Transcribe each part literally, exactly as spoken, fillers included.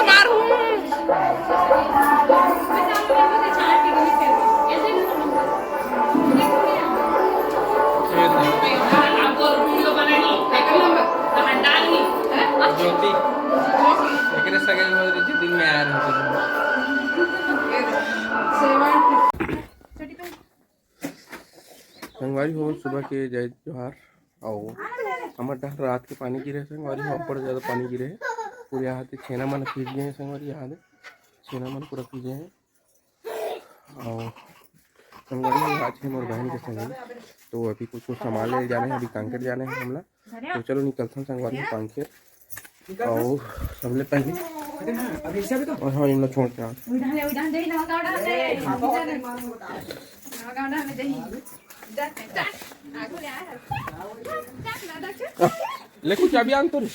मारू। ज्योति, एकरे सगे हो रही थी, दिन में आ रही थी। संगवारी हो, सुबह के जय जोहार। अउ हमर डहर रात के पानी गिरे हे संगवारी हो, अब्बड़ ज्यादा पानी गिरे हे। पूरे यहाँ ते छेना मन भीज गए हे संगवारी, यहाँ दे छेना मन पूरा भीजे हे। अउ संगवारी हो, आज हे मोर बहन के संगी, तो अभी कुछ कुछ सामान ले जाना हे, अभी कांकेर जाना हे हमला। तो चलो निकलथन संगवारी हो कांकेर। अउ सबले पहले अभी इसे भी तो और हाँ, इमला छोड़ के आ। उधान ले, उधान दे, ना का उधान ले। ना का उधान ले दे। जा, जा। आगू ले आ। जा, जा, जा, जा। ले कुछ अभी आन तो रे।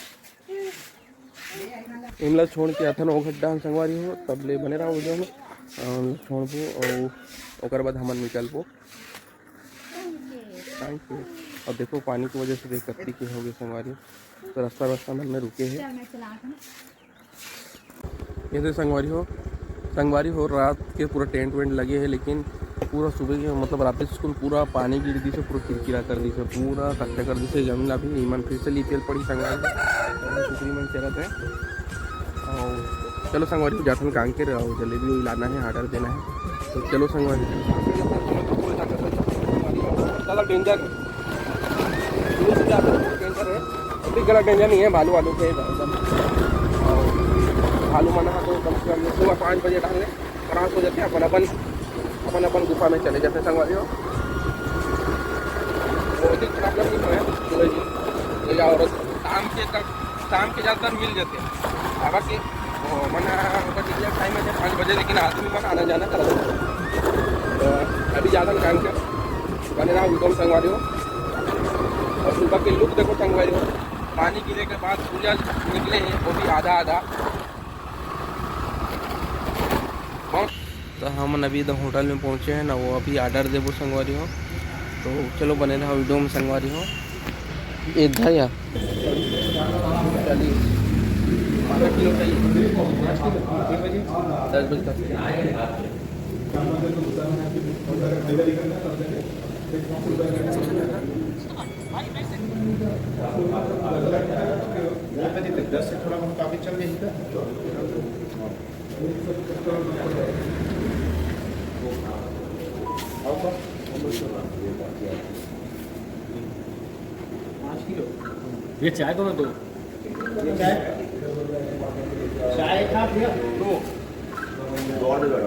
इमला छोड़ के आथन ओ घड्डा संगवारी हो, तब ले बने रहो वीडियो में। अ, छोड़बो अउ ओकर बाद हमन निकलबो। Thank you. अब देखो पानी की वजह से देख कत्ती के हो गए संगवारी, तो रास्ता रास्ता मन में रुके हे। ये दे संगवारी हो, संगवारी हो, रात के पूरा टेंट वेंट लगे हे, लेकिन पूरा सुबह के मतलब रात स्कूल पूरा पानी गिर दिस हे, पूरा किरकिरा कर दिस हे, पूरा कच्चा कर दिस हे जमीन ला। अभी ईमन फिर से लिपेल पड़ी संगवारी, कुकरी मन चरत हे। अउ चलो संगवारी हो, जाथन कांकेर अउ जलेबी लाना हे, ऑर्डर देना हे, तो चलो संगवारी। ज्यादा डेंजर टेंशन है, अभी गला डेंजर नहीं है, भालू वालू के एकदम। और भालू मना तो कम से कम सुबह पाँच बजे डालने आराम हो जाते हैं, अपन अपन अपन अपन गुफा में चले जाते हैं संगवारी हो। वो भी प्रॉब्लम नहीं है, तो ये और शाम के तक, शाम के ज़्यादातर मिल जाते हैं। अगर कि वो मन अगर निकले टाइम है पाँच बजे, लेकिन आदमी मन आना जाना कर, तो अभी ज़्यादा काम कर बने रहा वीडियो में संगवारी हो। और सुबह के लुक देखो संगवारी हो, पानी गिरे के बाद सूरज निकले हैं, वो भी आधा आधा। तो हमन अभी द होटल में पहुँचे हैं ना, वो अभी ऑर्डर देबो संगवारी हो। तो चलो बने रहा वीडियो में संगवारी हो। ये था या दस बजे तक। दस से थोड़ा बहुत काफी चल जाएगी। पाँच किलो। ये चाय तो मैं दो। ये चाय, चाय एक हाथ भैया, दो। दो और दे दो।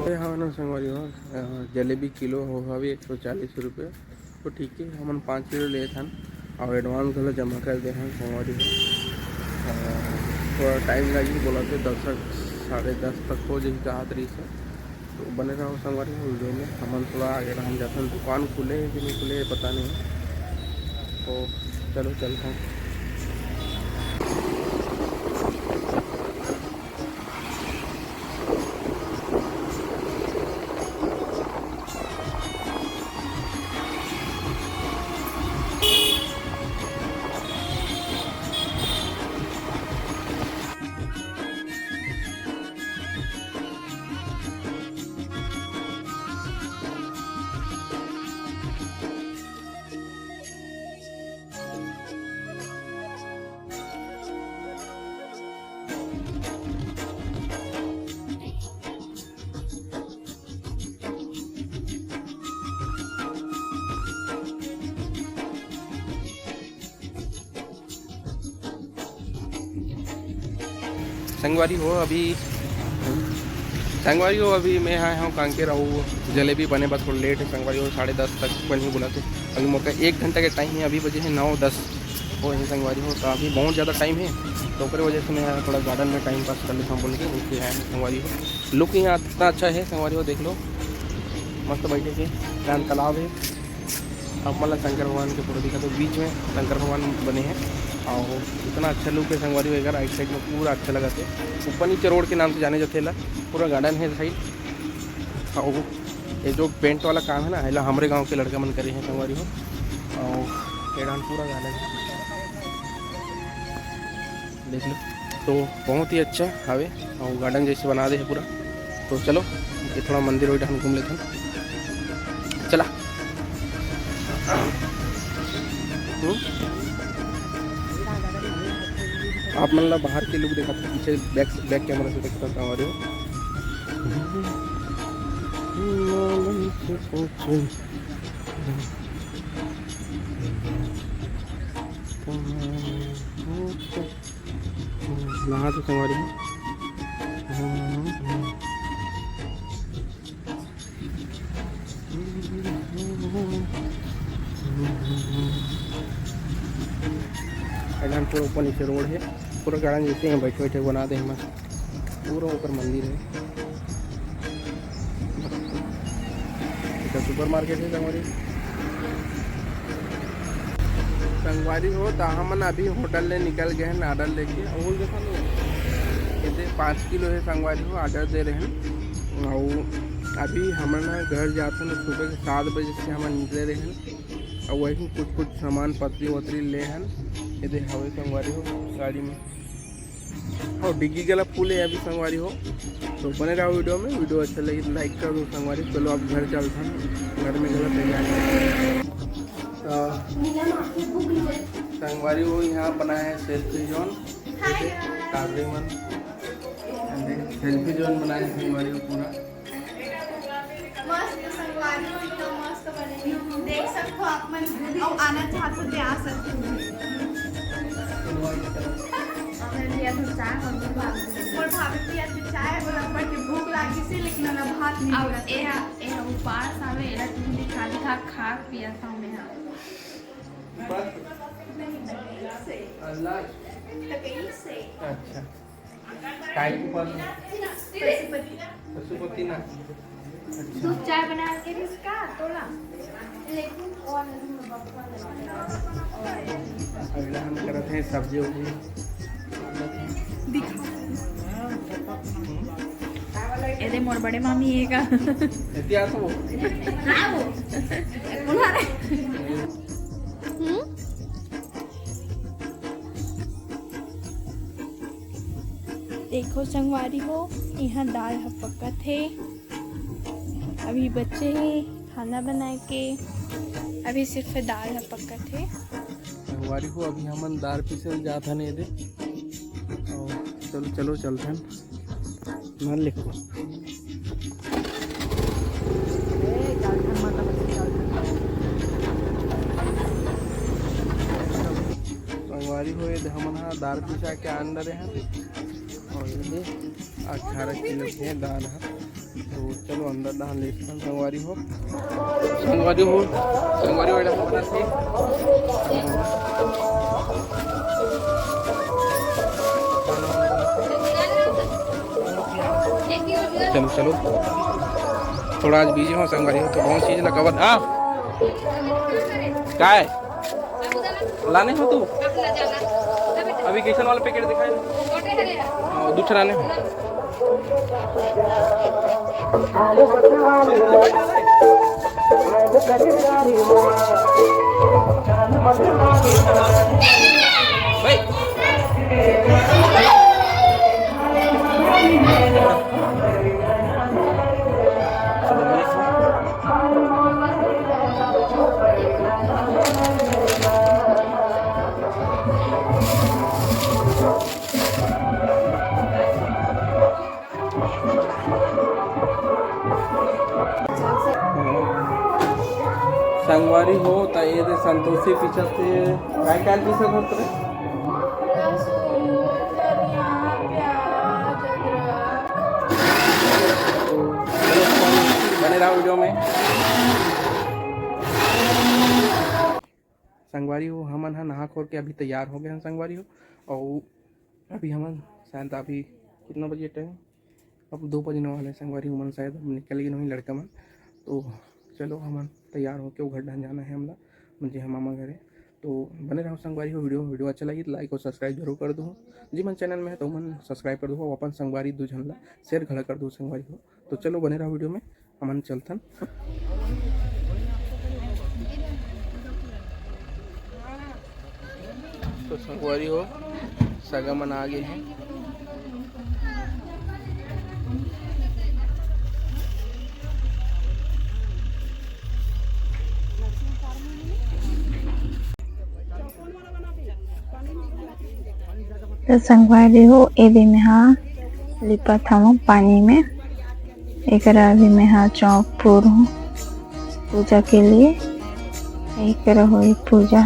ये हवे ना संगवारी हो, अ, जलेबी किलो हो हवे एक सौ चालीस रुपये। तो ठीक है, हमन पाँच किलो लेत हन और एडवांस घलो जमा कर दे हन संगवारी हो। अ, थोड़ा टाइम लगही, बोला थे दस, साढ़े दस तक हो जाही कहात रहिस हे। तो बने रहो संगवारी हो वीडियो में। हमन थोड़ा आगे रहन जाथन, दुकान खुले हे कि नहीं खुले हे पता नहीं। तो चलो चलते हैं। संगवारी हो अभी, संगवारी हो अभी मैं आए हूँ कांकेर, अउ जलेबी बने बर थोड़ा लेट है संगवारी हो, साढ़े दस तक बन ही बोला थे। अभी मोर का एक घंटा के टाइम है, अभी बजे है नौ दस हो है संगवारी हो, तो अभी बहुत ज़्यादा टाइम है, तो ओकरे वजह से मैं थोड़ा गार्डन में टाइम पास कर लेता हूँ बोल के नीचे आए हैं संगवारी हो। लुक यहाँ इतना अच्छा है संगवारी हो, देख लो मस्त बैठे के, यहाँ तालाब है। आप मन ला शंकर भगवान के फोटो दिखा दो, बीच में शंकर भगवान बने हैं और इतना अच्छा लुक है संगवारी वगैरह। राइट साइड में पूरा अच्छा लगा थे, ऊपर नीचे रोड के नाम से जाने जाते ला, पूरा गार्डन है साइड। और ये जो पेंट वाला काम है ना, एला हमरे गांव के लड़का मन करे हैं संगवारी हो। और ये डाहन पूरा गार्डन देख लो, तो बहुत ही अच्छा हवे और गार्डन जैसे बना दे है पूरा। तो चलो, ये थोड़ा मंदिर वही डाहन घूम लेथन। चला। हम्म? आप मन ला बाहर के लुक देखा था, पीछे बैक, बैक कैमरा से देखा था संगवारी हो। नहा तो संगवारी हो। एडन पूरा ऊपर नीचे रोड है, पूरा गार्डन जैसे ही बैठे बैठे बना दे मस्त। पूरा ऊपर मंदिर है। एकर सुपर मार्केट है संगवारी। संगवारी हो, त हमन अभी होटल ले निकल गए हैं ऑर्डर लेके। और देखो ना, एदे पाँच किलो है संगवारी हो, ऑर्डर दे रहे हैं। और अभी हमन ह घर जाते हैं, सुबह के सात बजे से हमन निकले रहे हैं। और वही कुछ कुछ सामान पतरी वतरी ले हन, एदे हवे संगवारी हो गाड़ी में। और डिग्गी गला फुल है अभी संगवारी हो। तो बने रहो वीडियो में, वीडियो अच्छा लगे तो लाइक कर दो संगवारी। चलो अब घर चलते हैं, घर में गला तैयार है। तो संगवारी हो, यहाँ बनाए हैं सेल्फी जोन, जैसे कादरी मन सेल्फी जोन बनाए हैं संगवारी हो पूरा। मस्त संगवारी हो, एकदम मस्त बने हे। देख सकथो आप मन, अउ आना चाहत हो ते आ सकथो। मोर भाभी पिया तो चाय, मोला अब्बड़ के भूख लागिस हे, लेकिन ओला भात नहीं मिलत। एहा, एहा उपास हवे, एला तुम दिखा, दिखा, खा पिया था मैं हा। बस। अल्लाह। अच्छा। काय के पास? पशुपति। पशुपति ना। अच्छा। दूध चाय बना के भी इसका तोला। अगला हम करत हैं सब्जी उब्जी। दिखा। एदे मोर बड़े मामी हे का? एती आ तो वो। हाँ वो। कौन आ रहा है? हम्म? देखो संगवारी हो, यहाँ दाल ह पकत हे, अभी बचे हे खाना बनाए के, अभी सिर्फ दाल ह पकत हे। संगवारी हो, अभी हमन दाल पीसे ल जात हन एदे। और चलो, चलो चलथन। ना लिखो। संगवारी हो, ये हमन हा दाल पिसा के आन डरे हन और ये अठारह किलो के दाल है। तो चलो अंदर डाल लेथन संगवारी हो। संगवारी हो, संगवारी हो, एला पकड़ा थे। चलो, चलो, थोड़ा आज बिजी हो संगवारी हो, तो बहुत चीज ला कवर। हाँ, काय लाने हो तू? अभी किशन वाला पैकेट दिखाए। हाँ, दू ठन आने हो। संगवारी हो, त ये दे संतोषी पीछे से काय काय पीछे धरत रे? तो चलो, बने रहो वीडियो में। संगवारी हो, हमन ह नहा खोर के अभी तैयार हो गए हन संगवारी हो। और अभी हमन शायद अभी कितना बजे टाइम, अब दो बजने वाले हैं संगवारी हो, हमन शायद अब निकल गए नहीं लड़का मन। तो चलो हमन तैयार होके वो घर डहन जाना है हमला, मुझे हम मामा घरे। तो बने रहो संगवारी हो वीडियो, वीडियो अच्छा लगी तो लाइक और सब्सक्राइब जरूर कर दो। जी मन चैनल में है तो मन सब्सक्राइब कर दो, अपन संगवारी दो झन ला शेयर घला कर दो संगवारी हो। तो चलो बने रहो वीडियो में। हमन चलथन। तो संगवारी हो, सगा मन आ गे हे। तो संगवारी हो, ए दे मेहा लिपत हवं पानी में। एकरा अभी मेहा चौक पूरहूं पूजा के लिए। एकरा होई पूजा।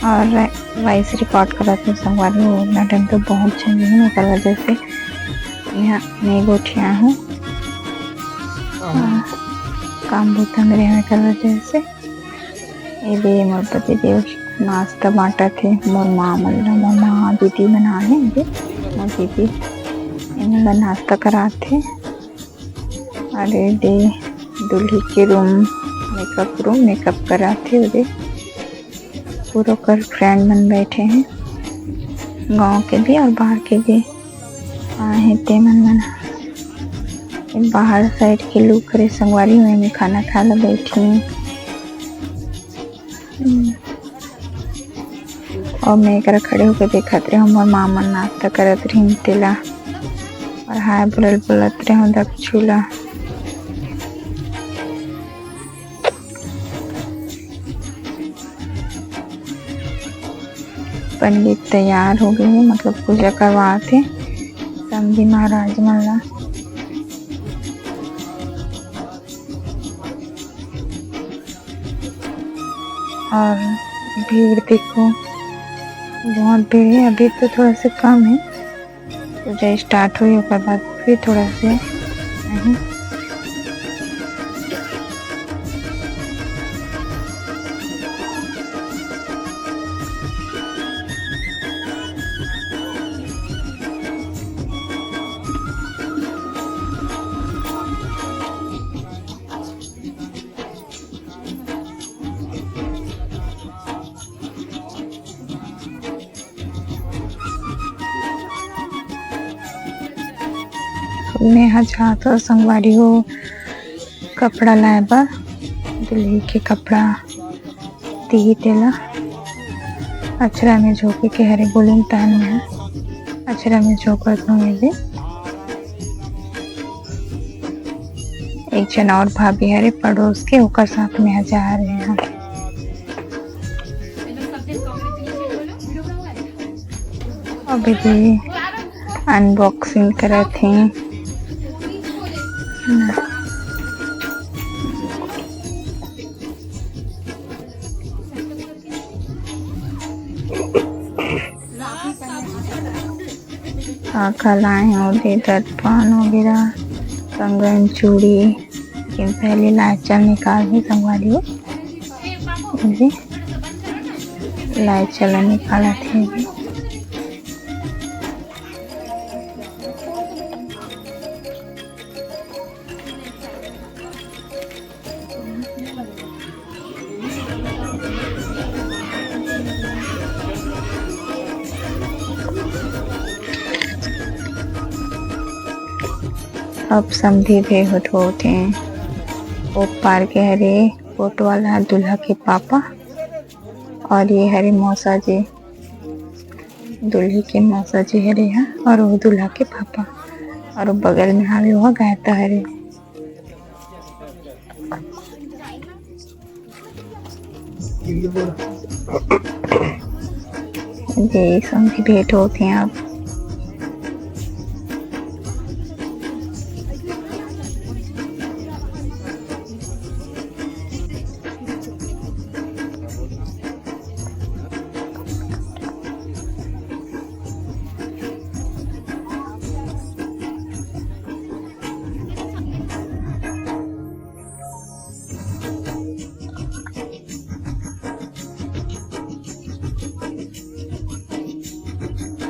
और वॉइस रिकॉर्ड करत हूँ संगवारी हो, उतना टाइम तो बहुत झन नहीं, एकर वजह से यहाँ नहीं गोठिया हूँ। हाँ, काम बहुत मेरे यहाँ एकर वजह से। ए दे मोर पति देव नाश्ता बांटत हे, मोर माँ मन ला, मोर माँ दीदी मन आहे, ए दे मोर दीदी एमन ला नाश्ता करात हे। अरे दे, दूल्ही के रूम, मेकअप रूम, मेकअप करात हे। दे, पूरा ओकर फ्रेंड मन बैठे हैं, गांव के भी और बाहर के भी आए हैं। ते मन मन बाहर साइड के लुक हरे संगवारी हो, एमे खाना खाए ला बैठी हैं। हम्म। और मैं एकरा खड़े होके देखत रहे हूँ, मोर माँ मन नाश्ता करत रहिन तेला, और हाय बोलल बोलत रहे हूँ दक्षू ला। पंडित तैयार हो गए हैं, मतलब पूजा करवात हे समधी महाराज मन ला। और भीड़ देखो, बहुत भीड़ है। अभी तो थोड़ा सा कम है, पूजा स्टार्ट हुई, ओकर बाद फिर थोड़ा सा नहीं। मैं हा जात हव संगवारी हो, कपड़ा लाए बर, दुल्ही के कपड़ा दिही तेला। अचरा में झोंके के हरे बोलिन, तहन में अचरा में झोंकत हूँ मैं भी। एक जन और भाभी हरे पड़ोस के, ओकर साथ में जा रहे हैं। अभी भी अनबॉक्सिंग करत हैं। आखा लाए हैं, ओदे दर्पण वगैरह, कंगन, चूड़ी। लेकिन पहले लाए चल निकाल ही संगवारी हो। जी, लाए चल निकालत हे। अब समधी भेंट होत हे। ओ पार के हरे कोट वाला दूल्हा के पापा, और ये हरे मौसा जी, दूल्हे के मौसा जी हरे हा, और वो दूल्हा के पापा, और वो बगल में हावे वो गायता हरे। ये सब की भेंट होत हे अब।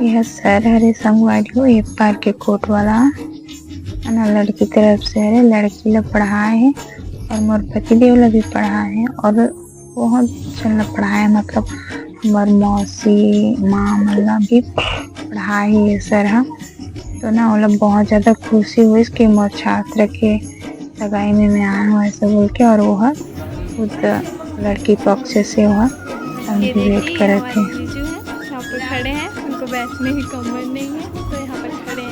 यह सर हरे संगवारी हो, ये पार के कोट वाला, है ना, लड़की तरफ से हरे, लड़की ला पढ़ाए हे और मोर पति देव ला भी पढ़ाए हे और बहुत जन ला पढ़ाए हे, मतलब मोर मौसी माँ मन ला भी पढ़ाए हे ये सर ह। तो ना ओला बहुत ज़्यादा खुशी होइस कि मोर छात्र के सगाई में मैं आया हूँ ऐसे बोल के, और वो ह खुद लड़की पक्ष से वो ह ये वेट देखिए, करत हमारे हे। जीजू हैं, यहाँ पर खड़े हैं, उनको बैठने की कमर नहीं है, तो यहाँ पर खड़े हैं।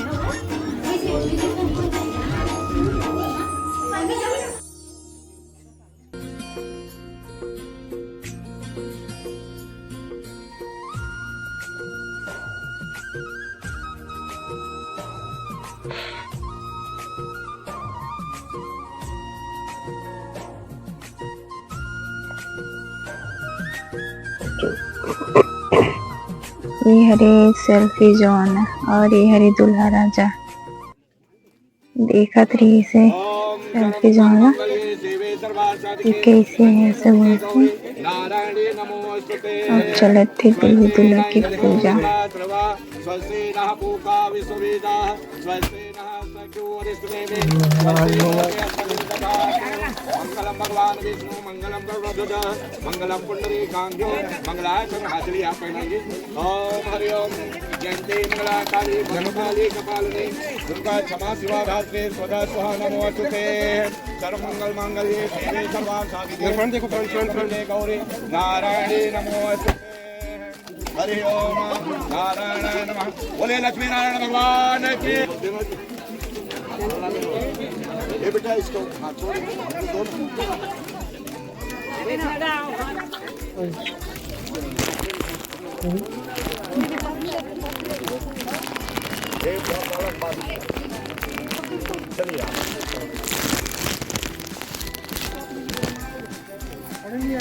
ये हरे selfie zone और ये हरे दूल्हा राजा। देखत रहिस हे selfie zone ला कि कइसे हे, ऐसे बोलथे। अब चलत हे दूल्हे दूल्हा के पूजा। मंगलम पुंडरीकांक्षो मंगलाचरण हाजरी आप पहनाएंगे। ओम हरि ओम। जयंती मंगला काली भद्रकाली कपालिनी दुर्गा क्षमा शिवा धात्री स्वधा स्वाहा नमोस्तुते। सर्व मंगल मांगल्ये शिवे सर्वार्थ साधिके। Front देखो, front, front, front। शरण्ये गौरी नारायणी नमोस्तुते। हरि ओम नारायणाय नमः। बोले लक्ष्मी नारायण भगवान की। ये बेटा इसको हाथ छोड़ दो।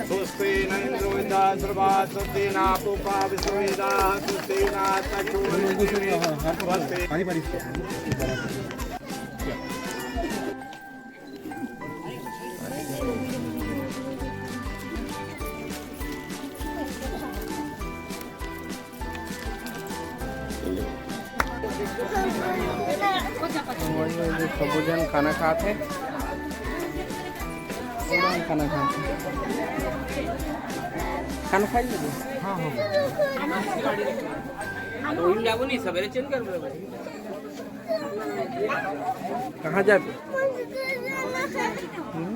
स्वस्ति न इंद्रो वृद्धा सर्वा स्वस्ति न पूपा विश्ववेदा स्वस्ति न तक्षो स्वस्ति। सबो झन खाना खात हे। खाना खात हे। खाना खाई? हाँ, हो गया। तो उन जाबो नहीं, सवेरे चल कर। कहाँ जाबे? हम्म?